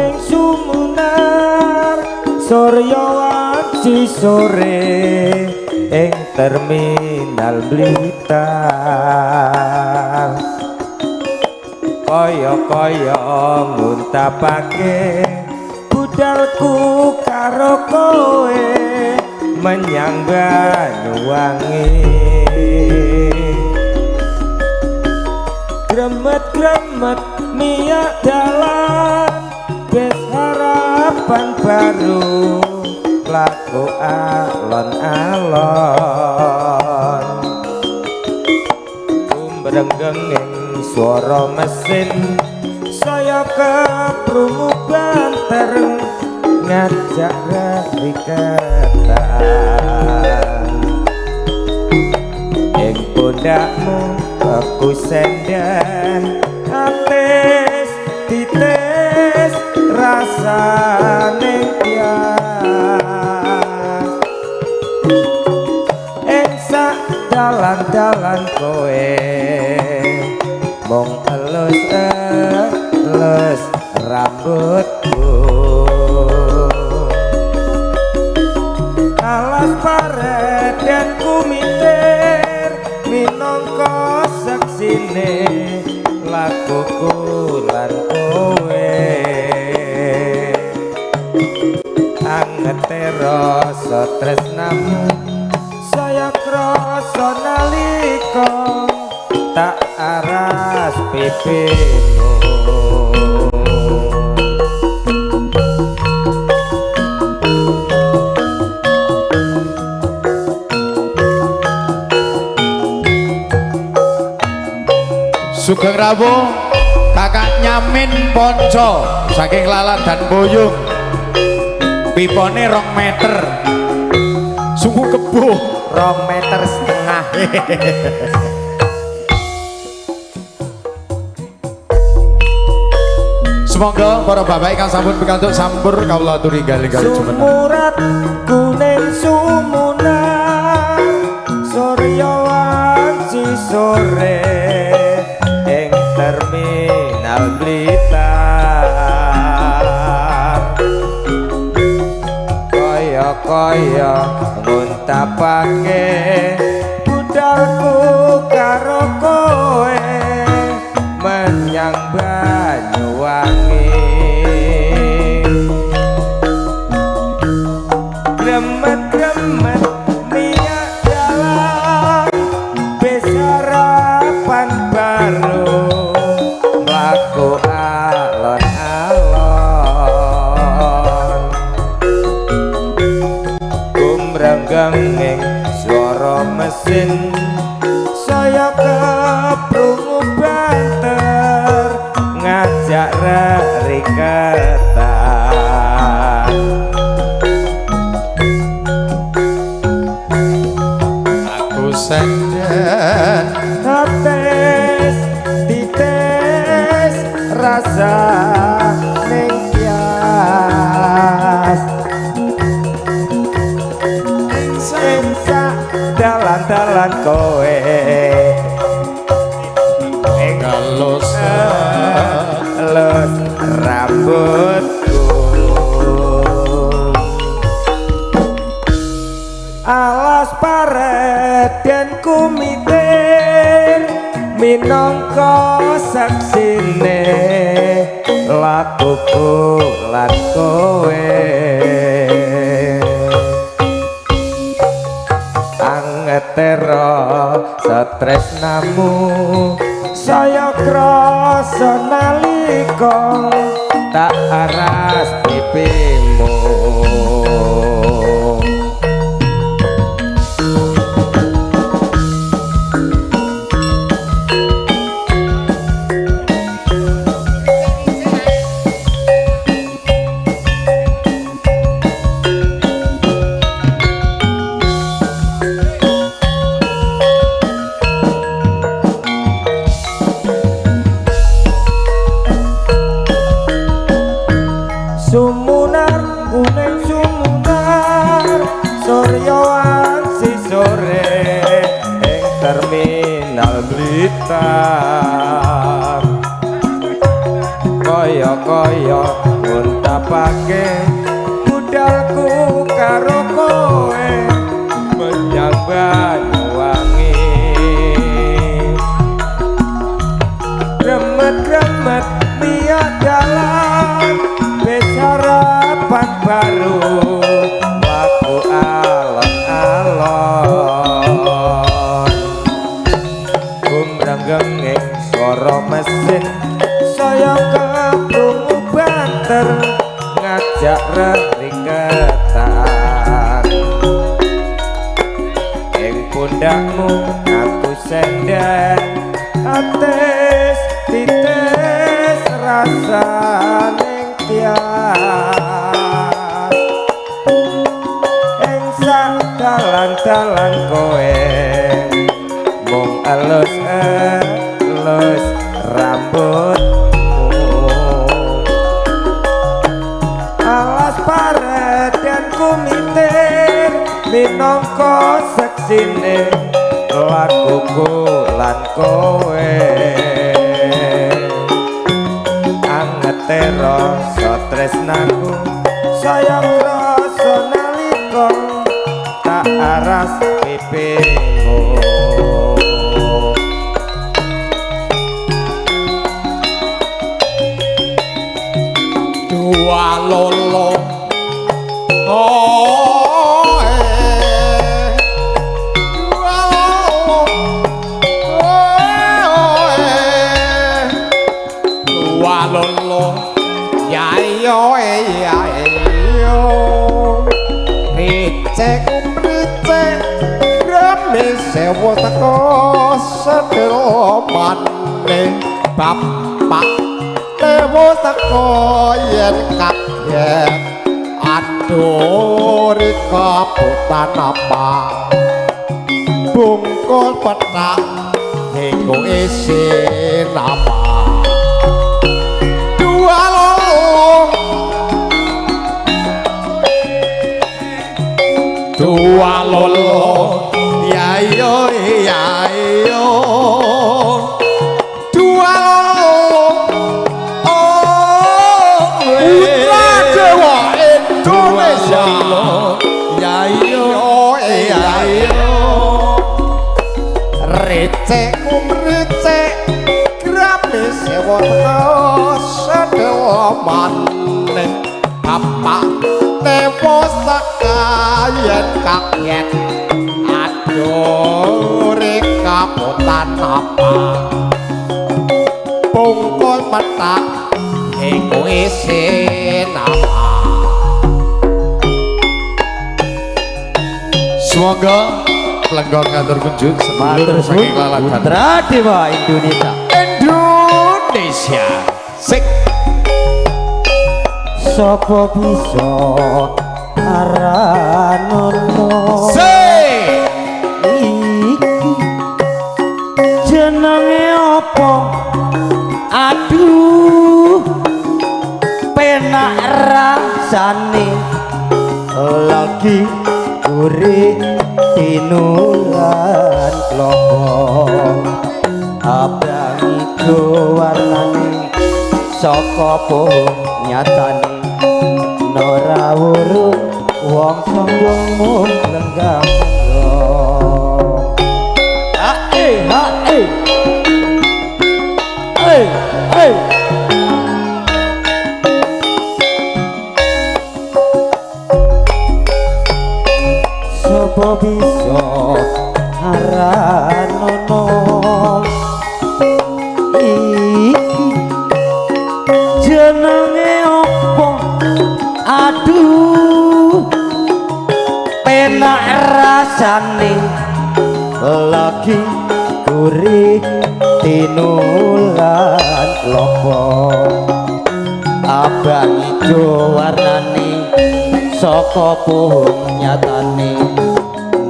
kuning Sumunar surya wanci sore ing terminal Blitar. Kaya-kaya nguntapake budalku karo kowe menyang Banyuwangi. Gremet-gremet miyak dalan bes harapan baru laku alon-alon. Gumrenggeng swara mesin saya keprungu banter ngajak reriketan. Ing pundakmu aku senden atis titis rasane bias. Ing sak dalan-dalan kowe mung elus-elus rambutku. Alas paret dan kumitir minangka saksine lakuku lan kowe. Angete rasa tresnamu saya krasa nalika tak aras pipimu. Sugeng rawuh Kakak Nyamin Ponco saking Lalat dan Boyong. Pipone 2 meter. Sungguh kebo 2,5 meter. Semoga para bapak ingkang sampun pikantuk sampur kawula aturi enggal-enggal jumeneng. Sumurat kuning Sumunar surya wanci sore ing terminal Blitar. Kaya-kaya nguntapake budalku karo kowe menyang Banyuwangi. Gremet-gremet miyak dalan bes harapan baru mlaku alon-alon. Gumrenggeng swara mesin saya keprungu banter ngajak reriketan. Aku senden ates tites rasa ning kias. Ing sak dalan-dalan kowe ing galus elus rambutku. Alas paret dan kumitir minangka saksine lakuku lan kowe. Angete rasa tresnamu saya krasa nalika tak aras pipimu. Sumunar kuning Sumunar Nguntapake budalku karo kowe menyang Banyuwangi. Gremet-gremet biak dalan besarapan baru laku alon-alon. Gumrenggenging swara mesin saya keprungu banter ngajak reriketan. Ing pundakmu aku senden atis titis rasaning tias. Ing sak dalan-dalan kowe mung elus-elus rambutmu. Alas paret dan kumitir minangka seksine lakuku lan kowe. Angete rasa tresnaku saya krasa nalika tak aras pipimu. Dua lolo oh eh dua lolo oh eh dua lolo ya yo ya yo ricek umricek grame sewu teko sedelo mane bapak tewo teko yen kaget aduh rika putan apa bungkul petak iku isin apa dua lolo dua lolo ya yo ya yo dua lolo oh putra dewa Indonesia ya yo ya yo recek umrecek grame sewa teko sedelo maneh bapak tewo sekayen kaget aduh rekapotan apa bungkul petak iku isin apa. Semoga lenggong ngatur kunjuk Matur sedulur suwun saking lalagan Putra Dewa Indonesia. Indonesia. Sik Sopo bisa aranono sik iki jenenge apa? Aduh penak rasane lagi gurih tinulan klopo abang ijo warnane saka pohon nyatane ora wurung wong sombong mung lenggah ha eh ha eh eh eh. Sopo bisa aranono iki jenenge apa? Aduh penak rasane lagi gurih tinulan klopo abang ijo warnane saka pohon nyatane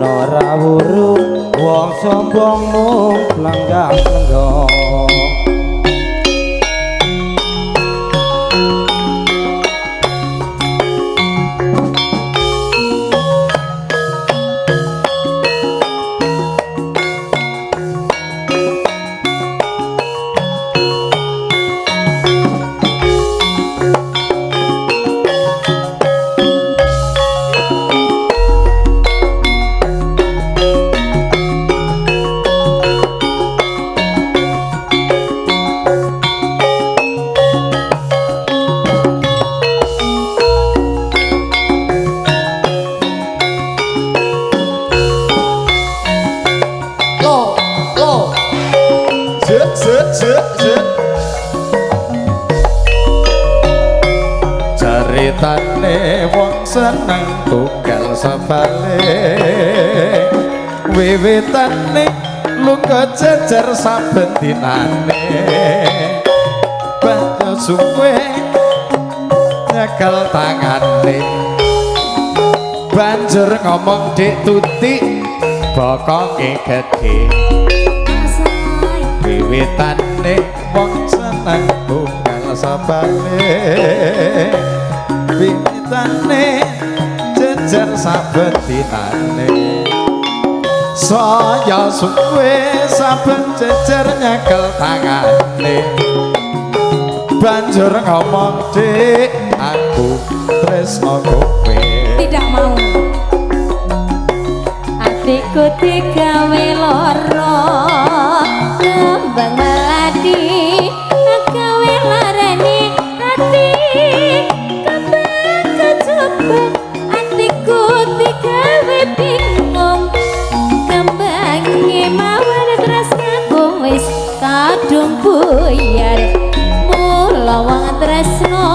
ora wurung wong sombong mung plenggang-plenggong. Wiwitane wong seneng tunggal sebalik, wiwitane lunga jejer saben dinane, banyu suwe nyekel tangane, banjur ngomong, "Dik Tuti, bokonge gedhe." Asai. Wiwitane wong seneng tunggal sebalik, wiwitane jejer saben dinane, saya suwe saben jejer nyekel tangane, banjur ngomong, "Dik, aku tresno kowe." Tidak mau. Atiku digawe loro, kembang melati gawe larani ati, kembang kejaba atiku digawe bingung, kembange mawar tresnaku wis kadung buyar. Mula wong tresno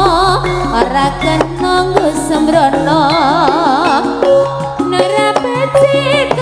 ora kena nggo sembrono, ora becik.